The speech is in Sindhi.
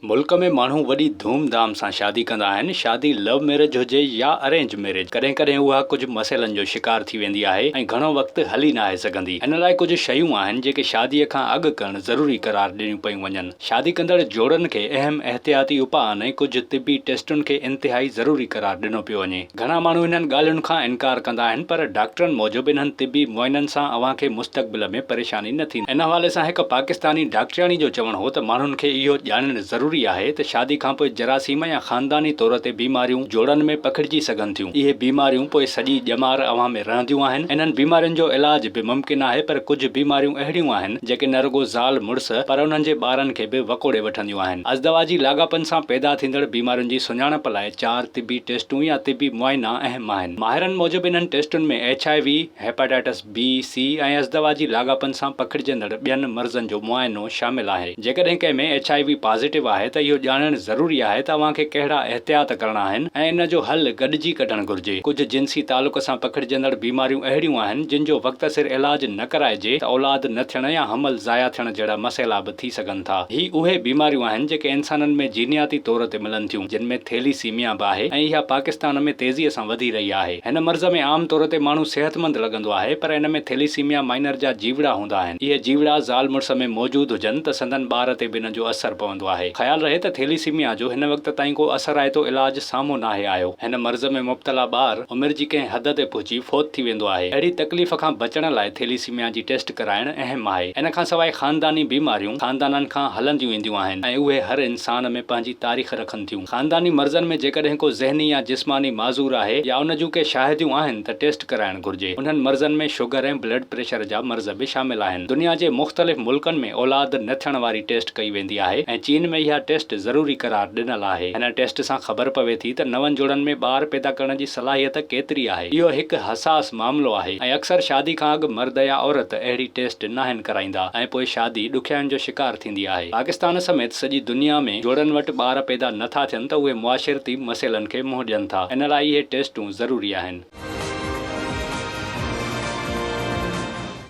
ملڪ ۾ ماڻهو وڏي ڌوم ڌام سان شادي ڪندا آهن، شادي لو ميرج هجي يا ارينج ميرج ڪڏهن ڪڏهن اها ڪجهه مسئلن جو شڪار ٿي ويندي آهي ۽ گهڻو وقت هلي ناهي سگهندي. ان لاء ڪجهه شيون آهن جيڪي شاديء کان اڳ ڪرڻ ضروري قرار ڏنيون پيون وڃن. شادي ڪندڙ جوڙن کي اهم احتياطي اپائن ۽ ڪجهه طبي ٽيسٽن کي انتهائي ضروري قرار ڏنو پيو وڃي. گهڻا ماڻهو انهن ڳالهين کان انڪار ڪندا آهن پر ڊاڪٽرن موجب انهن طبي معائنن سان اوهان کي مستقبل ۾ پريشاني نه ٿيندي. ان حوالي سان هڪ پاڪستاني ڊاڪٽرياڻي جو چوڻ هو ته ماڻهن کي اهو ڄاڻڻ ضروري آهي ته شادي کانپوء جراثيم يا خانداني طور تي بيماريون جوڙن ۾ پکڙجي سگهن ٿيون. اهي بيماريون پوء سڄي ڄمار اوهان ۾ رهنديون آهن. انهن بيمارين جو علاج به ممڪن آهي پر ڪجهه بيماريون اهڙيون آهن جيڪي نه رڳو زال مڙس پر انهن جي ٻارن کي به وڪوڙي وٺنديون آهن. ازدواجي لاڳاپن سان پيدا ٿيندڙ بيمارين جي سڃاڻپ لاء چار طبي ٽيسٽون يا طبي معائنا اهم آهن. ماهرن موجب انهن ٽيسٽن ۾ H I V, hepatitis B, C ۽ ازدواجي لاڳاپن سان پکڙجندڙ ٻين مرضن جو معائنو شامل آهي. جيڪڏهن ڪنهن ۾ ايڇ I V positive آهي ته اهو ڄاڻڻ ضروري آهي ته اوهان کي ڪهڙا احتياط ڪرڻا آهن ۽ ان جو حل گڏجي ڪڍڻ گهرجي. ڪجهه جنسي تعلق سان پکڙجندڙ بيماريون اهڙيون آهن جن جو وقت سر علاج نه ڪرائجي ته اولاد نه ٿيڻ يا حمل ضايع ٿيڻ جهڙا مسئلا به ٿي سگهن ٿا. هي اهي بيماريون آهن جيڪي انسانن ۾ جينياتي طور تي ملن ٿيون جن ۾ ٿيليسيميا به آهي ۽ اها پاڪستان ۾ تيزيء سان وڌي رهي آهي. هن مرض ۾ عام طور تي ماڻهو صحتمند لڳندو آهي پر ان ۾ ٿيليسيميا مائنر جا جيوڙا هوندا آهن. اهي جيوڙا زال مڙس ۾ موجود هجن ته سندن ٻار تي به ان جو اثر پوندو آهي. خيال رهي ته ٿيليسيميا جو هن وقت تائين ڪو اثرائتو علاج سامهون ناهي آيو. هن مرض ۾ مبتلا ٻار عمر جي ڪنهن حد تي پهچي فوت ٿي ويندو آهي. اهڙي تڪليف کان بچڻ لاء ٿيليسيميا جي ٽيسٽ ڪرائڻ اهم آهي. ان کان سواء خانداني بيماريون خاندانن کان هلنديون اينديون آهن ۽ اهي هر انسان ۾ پنهنجي تاريخ رکن ٿيون. خانداني مرضن ۾ جيڪڏهن ڪو ذهني يا جسماني معذور آهي يا ان جون ڪي شاهديون آهن ته ٽيسٽ ڪرائڻ گهرجي. انهن مرضن ۾ شگر ۽ بلڊ پريشر جا مرض به شامل آهن. دنيا جي مختلف ملڪن ۾ اولاد نه ٿيڻ واري ٽيسٽ ڪئي ويندي آهي ۽ چين ۾ اها ٽيسٽ ضروري قرار ڏنل آهي. هن ٽيسٽ سان خبر پوي ٿي ته نون جوڙن ۾ ٻار پيدا ڪرڻ جي صلاحيت ڪيتري آهي. اهو هڪ حساس معاملو آهي ۽ اڪثر شادي کان اڳ مرد يا عورت اهڙي ٽيسٽ ناهن ڪرائيندا ۽ پوء شادي ڏکيائين جو شڪار ٿيندي آهي. پاڪستان سميت سڄي دنيا ۾ جوڙن وٽ ٻار پيدا نه ٿا ٿين ته اهي معاشرتي مسئلن کي منهن ڏين ٿا ان لاء اهي ٽيسٽون ضروري آهن.